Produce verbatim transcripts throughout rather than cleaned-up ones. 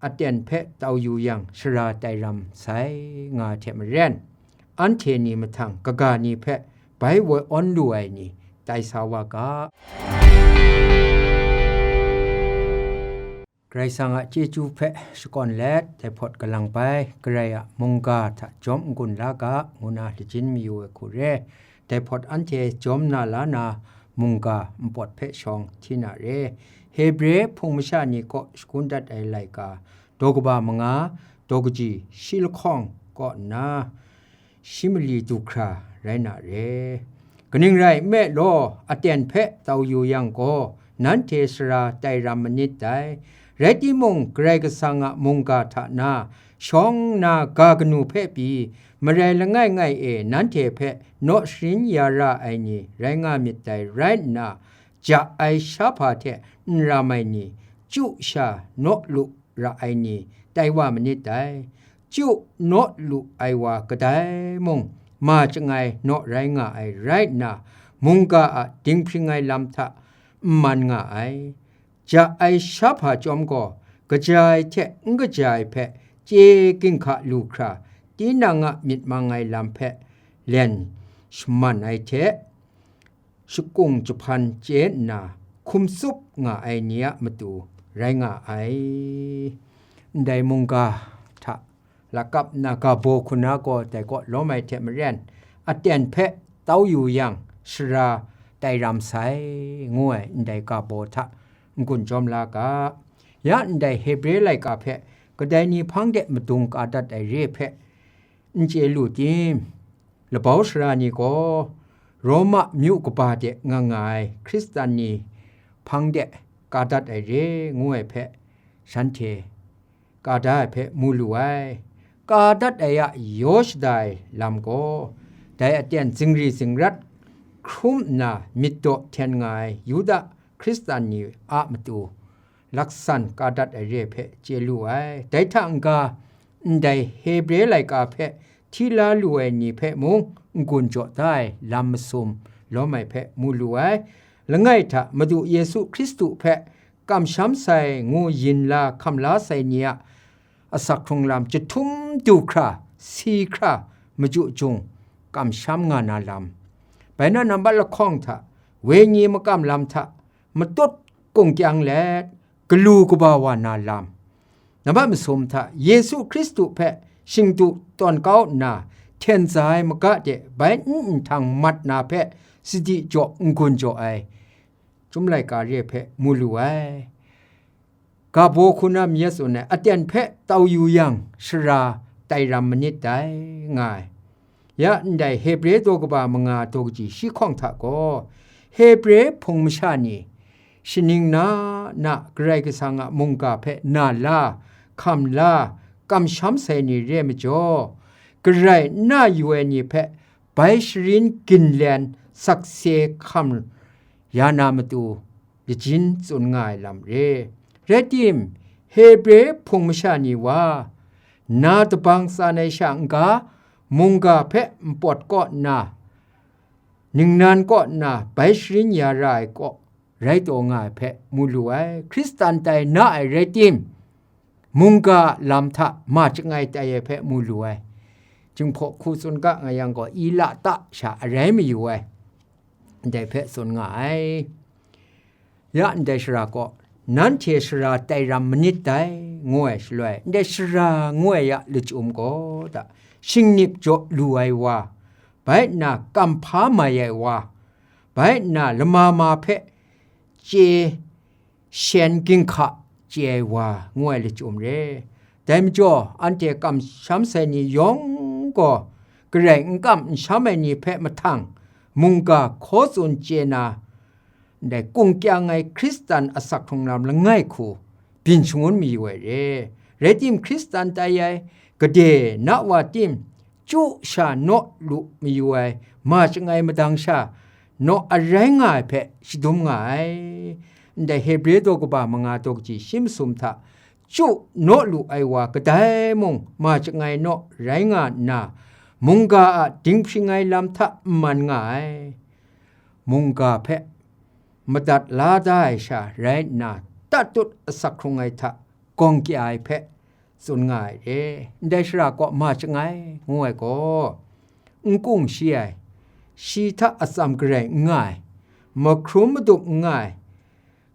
aten hpe tau yu yang, shara tai ram sai nga ai hte maren, anhte ni mahtang kaga ni hpe bai woi awn lu ai ni tai sa wa ga. Karai Kasang a chyeju hpe shakawn let, dai hpawt galang bai, Karai a mungga hta jawm n-gun la ga, ngu na lajin mayu ai hku re. Dai hpawt anhte jawm na la na mungga npawt hpe shawng hti na re. Hebre hpung masha ni kaw shakun dat ai laika, daw kaba manga, daw kaji shi lahkawng kaw nna, shi mali du hkra rai na re. Kaning rai nme law, aten hpe tau yu yang gaw, nanhte shara tai ram manit dai. Rai timung, Karai Kasang a mungga hta na shawng na ga kanu hpe pyi, marai langai ngai e nanhte hpe naw sharin ya ra ai ni rai nga myit dai rai nna, ja ai shahpa hte n ram ai ni, chyu sha naw lu ra ai ni, tai wa manit dai. Chyu naw lu ai wa kadai mung, ma chyangai naw rai nga ai rai nna, mungga a dinghpring ai lam hta n man nga ai. Ja ai shahpa chyawm gaw, kaja ai hte n kaja ai hpe chye ginhka lu hkra, tinang a myit mang ai lam hpe len shaman ai hte, shakung jahpan chye nna hkum tsup nga ai ni a matu rai nga ai. Ndai mungga hta lakap na ga baw hku na gaw dai kaw lawm ai hte maren, aten hpe tau yu yang, shara tai ram sai, ngu ai ndai ga baw hta n-gun jawm la ga. Ya ndai Hebre laika hpe kadai ni hpang de madung ka dat ai re hpe n chye lu tim? Labau sara ni gaw Roma myu kaba de nga nga ai Hkristan ni hpang de ka dat ai re ngu ai hpe shanhte ka da ai hpe mu lu ai. Ka dat ai a yaw shada ai lam gaw, dai aten zingri zingrat hkrum nna myit daw hten nga ai Yuda Hkristan ni a matu laksan ka dat ai re hpe chye lu ai. Dai hta n-ga, ndai Hebre laika hpe hti la lu ai ni hpe mung n-gun jaw da ai lam masum lawm ai hpe mu lu ai. Langai hta Madu Yesu Hkristu hpe kamsham sai ngu yin la hkam la sai ni a asak hkrung lam jahtum du hkra, si hkra, maju jung kamsham nga na lam, bai na nambat lahkawng hta, wenyi makam lam hta, matut kungkyang let, galu kaba wa na lam, nambat masum hta Yesu Hkristu hpe shingdu tawn kau nna hten za ai maga de bai n nhtang mat na hpe sadi jaw n-gun jaw ai, Chyum laika re hpe mu lu ai. Ga baw hku na myit tsun ai, aten hpe tau yu yang, shara tai ram manit dai, nga ai. Ya ndai Hebre daw kaba manga daw kaji shi hkawng hta gaw, Hebre hpung masha ni, shaning na na Karai Kasang a mungga hpe na la, hkam la, kamsham sai ni re majaw, garai n na yu ai ni hpe bai sharin ginlen sakse hkam ya na matu, lajin tsun nga ai lam re. Rai tim, Hebre hpung masha ni wa, na dabang tsan ai sha n-ga, mungga hpe npawt kaw nna, ningnan kaw nna bai sharin ya ra ai kaw rai taw nga ai hpe mu lu ai. Hkristan tai na ai rai tim, mungga lam hta ma chyangai tai ai hpe mu lu ai. Jinghpaw hku tsun ga nga yang gaw, i la ta sha arai mayu ai, ndai hpe tsun nga ai. Ya ndai shara gaw, nanhte shara tai ram manit dai, ngu ai shaloi, ndai shara ngu ai ya lachyum gaw da, shingnip jaw lu ai wa, bai nna kamhpa mai ai wa, bai nna lama ma hpe chye shen ginhka chye ai wa, ngu ai lachyum re. Dai majaw, anhte kamsham sai ni yawng gaw, garai n kam n sham ai ni hpe mahtang, mungga hkaw tsun chye na, ndai kungkyang ai Hkristan asak hkrung lam langai hku byin shangun mayu ai re. Rai tim, Hkristan tai ai, gade na wa tim, chyu sha naw lu mayu ai, ma chyangai madang sha naw arai nga ai hpe shadum nga ai. Ndai Hebre daw kaba manga daw kaji shi masum hta, chyu naw lu ai wa kadai mung ma chyangai naw rai nga nna, mungga a dinghpring ai lam hta n man nga ai. Mungga hpe madat la da ai sha rai nna, tatut asak hkrung ai hta gawng kya ai hpe tsun nga ai re. Ndai shara kaw ma chyangai ngu ai gaw, n kung shi ai, shi hta atsam garai n nga ai, mahkrum madup n nga ai,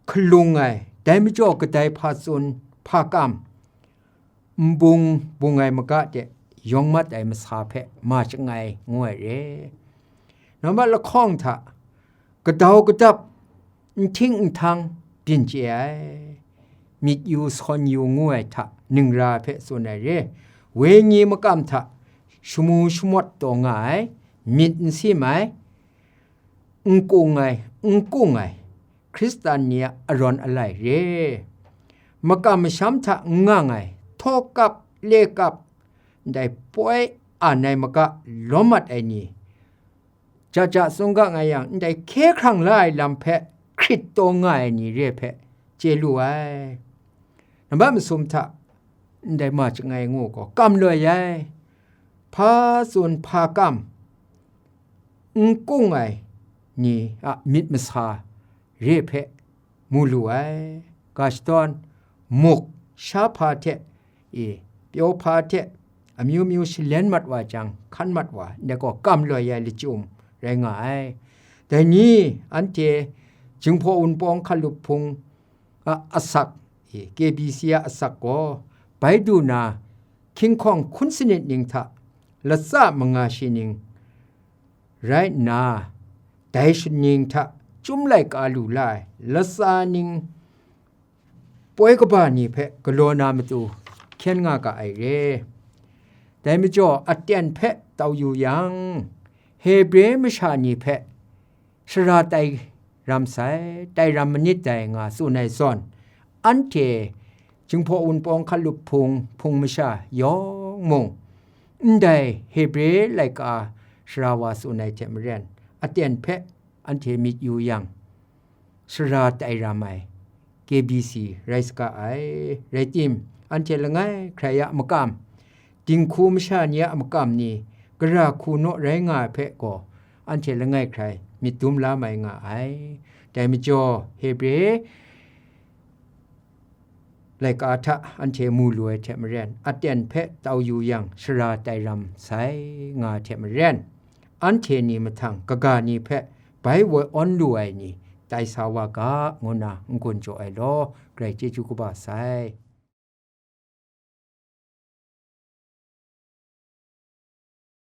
hkalung ai, dai majaw kadai hpa tsun, hpa kam, n bung bung ai maga de yawng mat ai masa hpe ma chyangai ngu ai re. Nambat lahkawng hta, gadau gadap, n hting n htang byin chye ai, myit yu sawn yu ngu ai hta ningra hpe tsun ai re. Wenyi makam hta shamu shamawt taw nga ai, myit n sim ai, n kung ai, n kung ai, Hkristan ni a arawn alai re. Makam masham hta n ngang ai, htaw kap, le kap, ndai poi an ai maga lawm mat ai ni, ja ja tsun ga nga yang, ndai hkye hkrang la ai lam hpe hkrit taw nga ai ni re hpe chye lu ai. Nambat masum hta ndai ma chyangai ngu gaw, kam loi ai, hpa tsun hpa kam, n kung ai ni a myit masa re hpe mu lu ai. Ga shadawn, muk, sha hpa hte, e, pyaw hpa hte, amyu myu shalen mat wa jang, hkan mat wa, ndai gaw kam loi ai lachyum rai nga ai. Dai ni, anhte Jinghpaw Wunpawng Hkalup Hpung a asak, e, K B C a asak gaw, bai du na, hkying hkawng hkun sanit ning hta, latsa manga shi ning rai nna, dai shaning hta chyum laika lu la ai latsa ning poi kaba ni hpe galaw na matu hkyen nga ga ai re. Dai majaw aten hpe tau yu yang, Hebre masha ni hpe shara tai ram sai, tai ram manit dai nga tsun ai zawn, anhte Jinghpaw Wunpawng Hkalup Hpung hpung masha yawng mung, ndai Hebre laika shara wa tsun ai hte maren, aten hpe anhte myit yu yang, shara tai ram ai K B C rai saga ai. Rai tim, anhte langai hkrai a makam, dinghku masha ni a makam ni gara hku naw rai nga ai hpe gaw, anhte langai hkrai myit dum la mai nga ai. Dai majaw, Hebre laika hta anhte mu lu ai hte maren, aten hpe tau yu yang, shara tai ram sai nga ai hte maren, anhte ni mahtang kaga ni hpe bai woi awn lu ai ni tai sa wa ga, ngu nna n-gun jaw ai law, grai chyeju kaba sai.